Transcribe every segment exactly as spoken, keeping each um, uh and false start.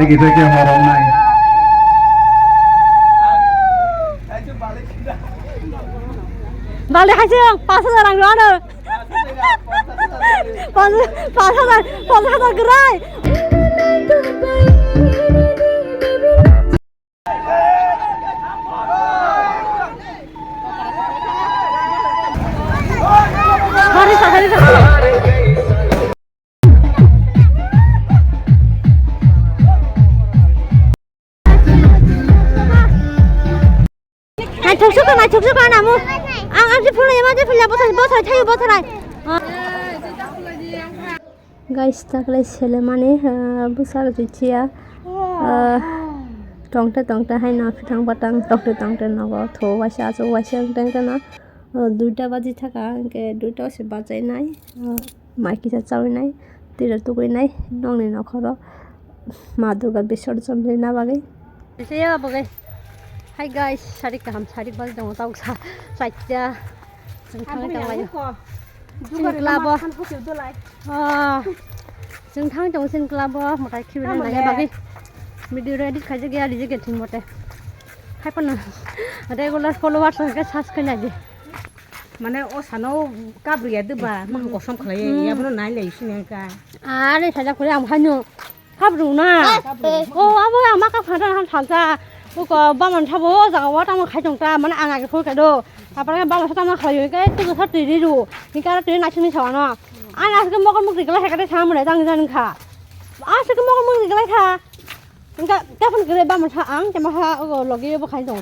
Kita ke horong nai. Balik hasil pas hajar ang doang. Pas, pas hajar, pas hajar gerai. Hari sahari sahari. Naithok sukha, naithok sukha namu. Ang, ang si phulai ma, si phulai bothai, bothai thayo, bothai. Guys, taklai selemani, ah, bwsarok chiya, ah, tongte tongte hai no phitang patang, tongte tongte nogo tho waisa, aswk waisa wng tongte no, ah, duita baji thaka, hwnkhe duita se bachai nai, ah, mai kisa chawi nai, twi rok tugui nai, nokni nokhoro ma Durga bisorjon rina bagwi. Hai guys, sari kaham, sari bal tongo, tau sa, chaita. Chwng thangwi tonglaio. Chini club o. Oh. Chwng thangwi tongo chini club o, mwtai khibi nang nangya bagwi. Video edit khaijak ya, rijak ya thwng bote. Hai phano regular followers hwnkhe search khaina di. Mane o sano kabri ya diba, mahang kosom khlai ya, hmm, yabono nai lai sini ka. Are sajak kore ang haino. Habru na. O, abo ang maka phanta han thalsa. Uko bamon sabo o jaga o tamo khai tong ta, mane ang age phone kado. Apara bamon sa tamo khlai ke tu sa tiri ru. Ni kara tiri na chini sawa no. Ana aske mokol mukri kala hekate sa mane jang jang kha. Aske mokol mukri kala kha. Engka kapan kere bamon sa ang kema ha o logi bo khai tong.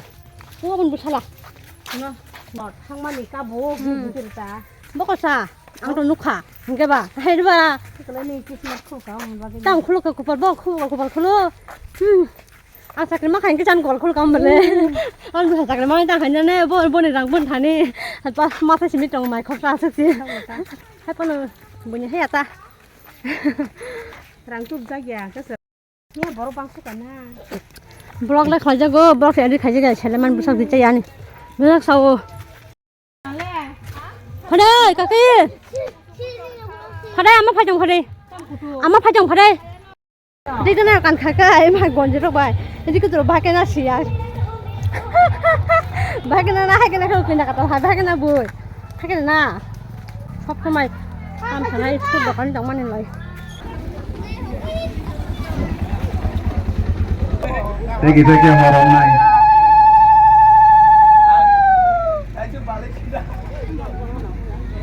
Uko bun busala. No. Thangmani kabo, hmm, bukir ta. Bokol sa. Ang to nukha, hwnkhe ba, hai ba. Kwlai ni kismat khulka ang bagwi. Tang khulka kupar bo, khulka kupar khulu. Hmm. Ang sakri ma khain kisan gol khulka ang bole. Hmm. Ang sa sakri ma ta khain ne bo, bo ni rang bun thani. Pas ma sa simi tong mai khok ta sa si. Hai pano buni hai ata. Rang tup jagya, kasa. Ya, borok bangso kana. Vlog le khaijago, vlog se edit khaijago, seleman bwsak di chayani. Bwsak sao. Phadai, kaki. Phadai, ama phaijong phadai. Ama phaijong phadai. Di kana kan khaka, ema gonjero bai. Di kutu bai kana siya. Bai kana na, hai kana ko kina kata, bai kana bui. Thakil na. Sob somoi kam sanai, school dokan tongmani lai. Thank you, thank you, horong nai.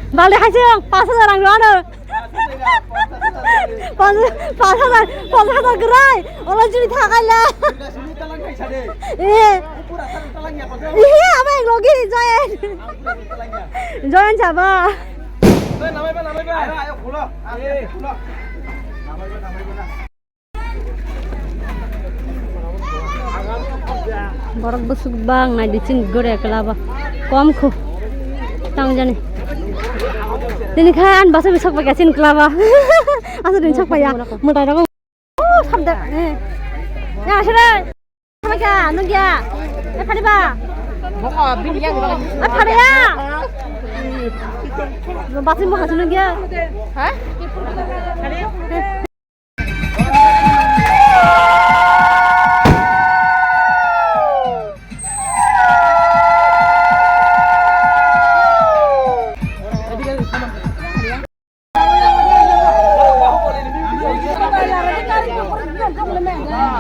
Balik hasil, pas hajar ang lo ano. Pas, pas hajar, pas hajar gerai. Ola juni thakaila. Eh. Eh, ama ek logi join. Join jaba. Borok bwswk bang nai di chini gore club o. Kom khu. Tang jani. Tini khan basa bisok paikha chini club o. Asa din sok paiya. Mwtai rok. Oh, sabda. Eh. Ya, sere. Sama kya? Nungya. Eh, phari ba. Boko bini yang. Eh, phari ya. Basi mo hasu nungya. Hah?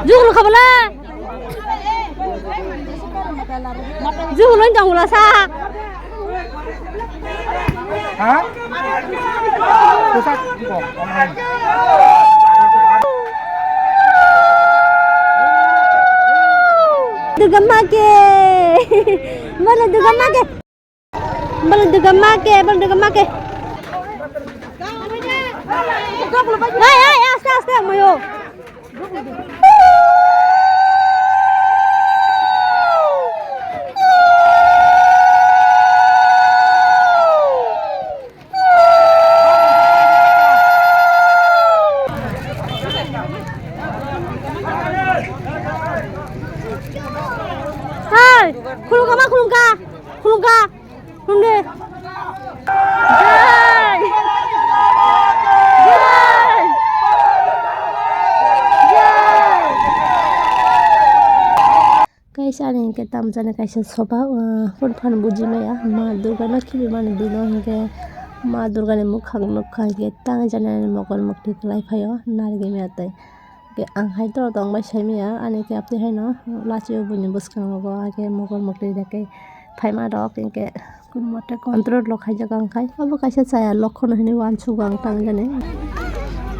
Jukulu khabala. Jukulu jangula sa. Ha? Durga ma ke. Mana Durga ma ke. Bal Durga ma ke, bal Durga ma ke. Hey, hey, aste, aste, moyo. Hey, khulungkha ma khulungkha, khulungkha. Hwnde. Jai! Jai! Jai! Chani hinkhe tamo chani kaisa soba, ah, phano phano buji maya. Ma Durga no khibi mani bino hinkhe Ma Durga ni mukhang nukha hinkhe tang jani ani mokol mukti kwlai phaio narigwi maya tei. Hinkhe ang hai doro tongbai sai maya ani khe aptwi haino lachio buini bwskango bo hinkhe mokol mukti hinkhe phaima rok hinkhe. Mote control rok khaijak ang khai. Abo kaisa chaya lokhono hinwi uansukgo ang tang jani.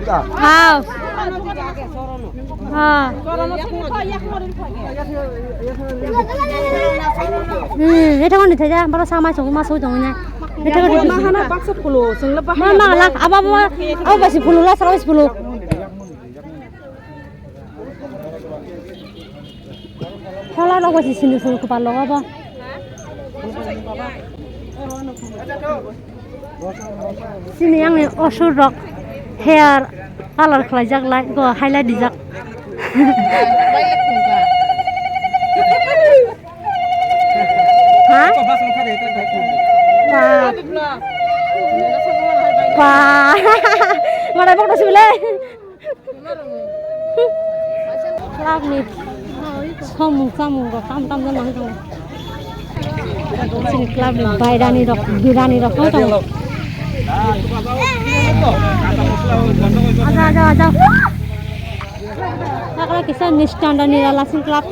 Hao. Ha. Hmm, hetha mani thaja, bara sama song ma song tong na. Hetha mani. Ma hana baksa phulo, sengla bahana. Ma ma lak, aba aba, aba basi phulo la, sara basi phulo. Hala rok bai se sini sini kwpal rok abo. Sini yang ni osur rok hair color khlai jak lai go highlight dijak. Ha? Wah. Wah. Mana bok nasi bile? Club ni samung samung rok tam tam jan nang tongo. Chini club ni bairani rok, birani rok tongo. Aja, aja, aja. Takra kisa ni standard ni Lasin club.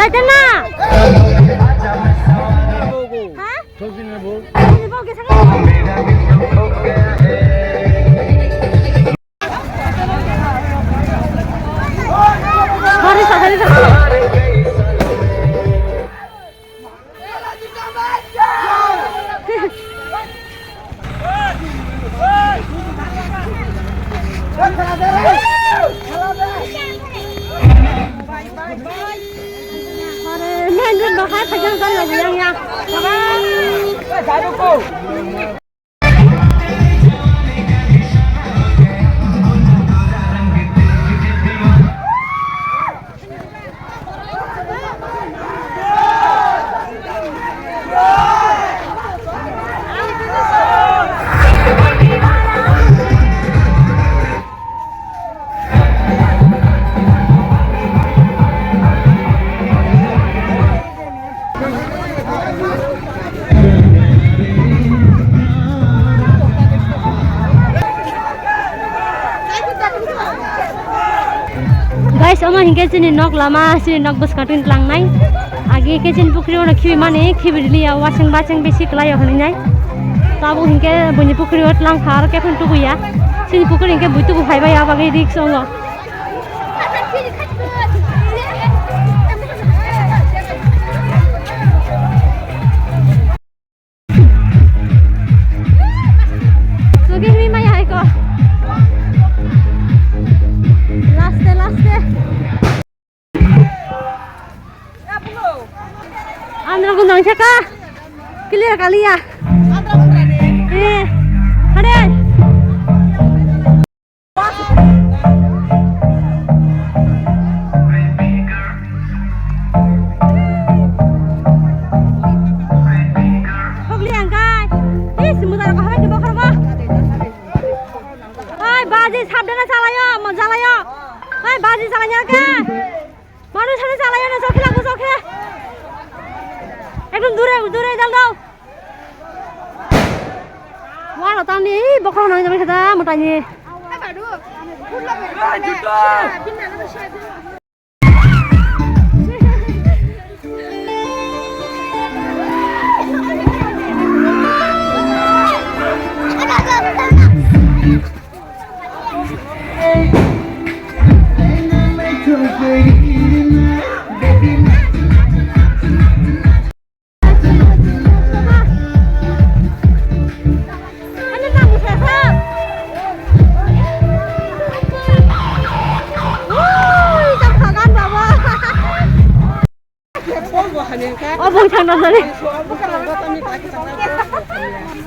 Jai tena. Ha? Guys, omo hinkhe chini nok lama, chini nok bwskango tini tlangnai. Agi khe chini pukhri ono khibi mani, khibi rili ya, waseng baseng bisi kwlai o hinwi nai. Tabuk hinkhe buini pukhri o tlang kha, aro khe phano tubu ya. Chini pukhri hinkhe bui tubu phai bai ya, bagwi risk wngo. Sugi himi maya hai ko. Last day, last day. Andra gunang saka. Clear kaliya. Eh, hade. Hogli angkai. Ih, si mudar ko habai ke bokhor ba. Oi, baji sabdana chalayo, mo chalayo. Oi, baji chalayo ke. Manu sani chalayo na, chokhe lagu chokhe. Ekdom dure, dure jal dao. Wano tangni, bokhorok nang jamai khada, motani.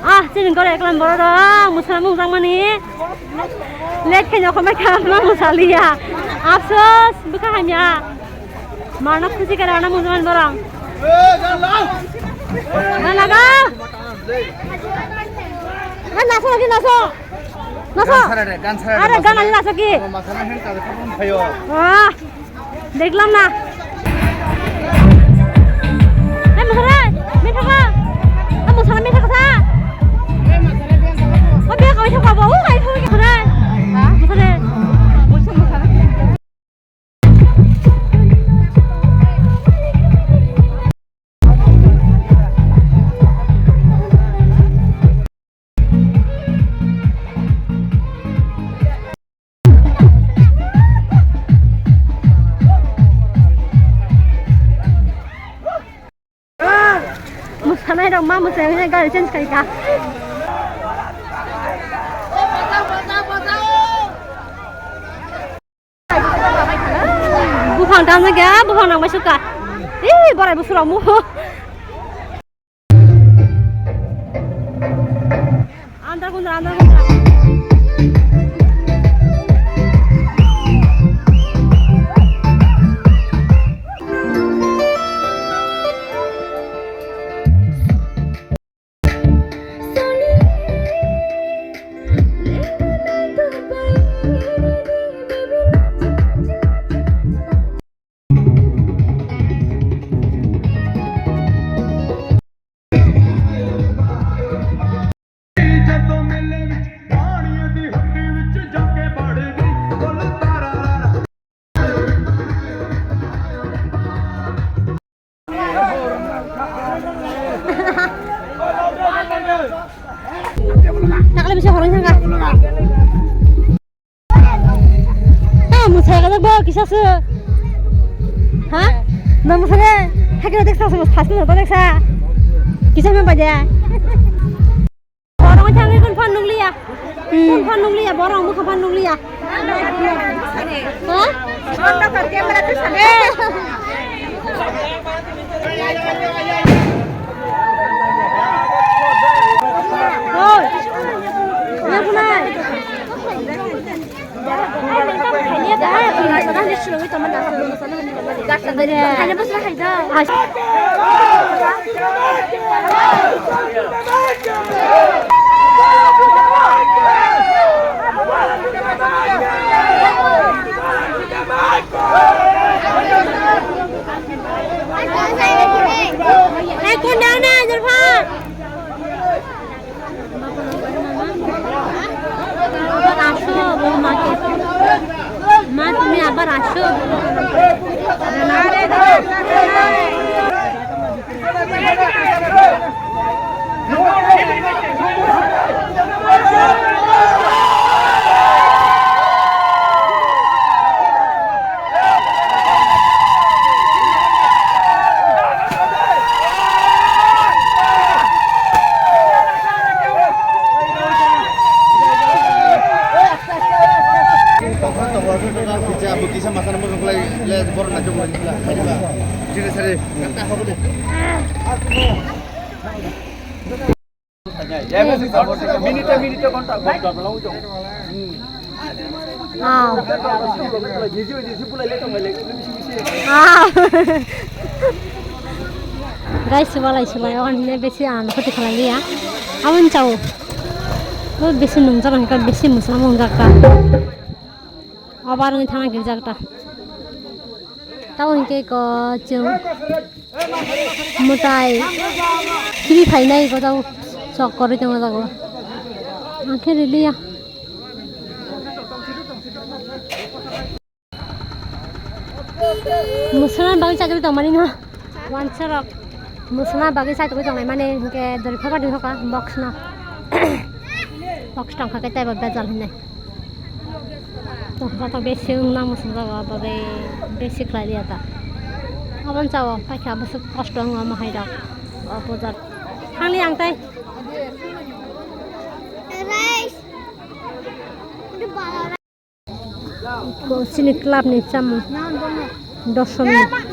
Ah, chini gore eklam boro rok, musala mung jang mani. Let khe nyokho mai kha, ma musaliya. Afsos, bwkha hamya. Mana khusi kare ana mung jang mani borok. Mana ga? Gan naso lagi naso. Naso. Gan sara de, gan sara de, are gan masana. Ali naso ki? Masana hen ka de pun phayo. Ah. Deklam na. Eh, musare, metha ka? Eh, musare metha ka sa? Oh, biya kawai thok ba, oh, kawai thok ba, musare. Ha? Musare. Mwsanairok ma mwsai hwnwi gari change khai kha. Buphang tamjak ya, buphang nangbai sukha. Ih, borai busurok mu. Andar gundra, andar gundra. Takle bisa horong sangka. Ah, musai kajak bo, kisa se. Ha? No musai. Hakira deksa se, thas no deksa. Kisa me baja. Borok thangwi kun phone nungliya. Hmm. Kun phone nungliya, borok mukha phone nungliya. Ha? Oi. Nang kunai. Abar asho, bo ma ke. Ma, tumi abar asho. Minute, minute, ghonta, ghonta. Ah. Guys, swbalai, swbalai, o hinwi besi ang khoti khlai liya. Aboni chao. O besi nungjak, ang khe besi mwsla nungjak ta. Obar wngwi thangna girjak ta. Tamo hinkhe ko chwng mwtai kiri phainai ko tamo chok kwrwi tongo jago. Ang khe riliya. Mwsana bagwi chajagwi tongmani no. Wansarok mwsana bagwi chajagwi tongnai mani hinkhe dori phabar di hoka box no. Box tongkha khe teibo bejal hinwi. Joto besi wngna muchungjago, bagwi besi khlai liya ta. Aboni chao paikha bwswk kosto wngma hai rok o puja. Thangli ang tai. Chini club ni chamung. Dosomi.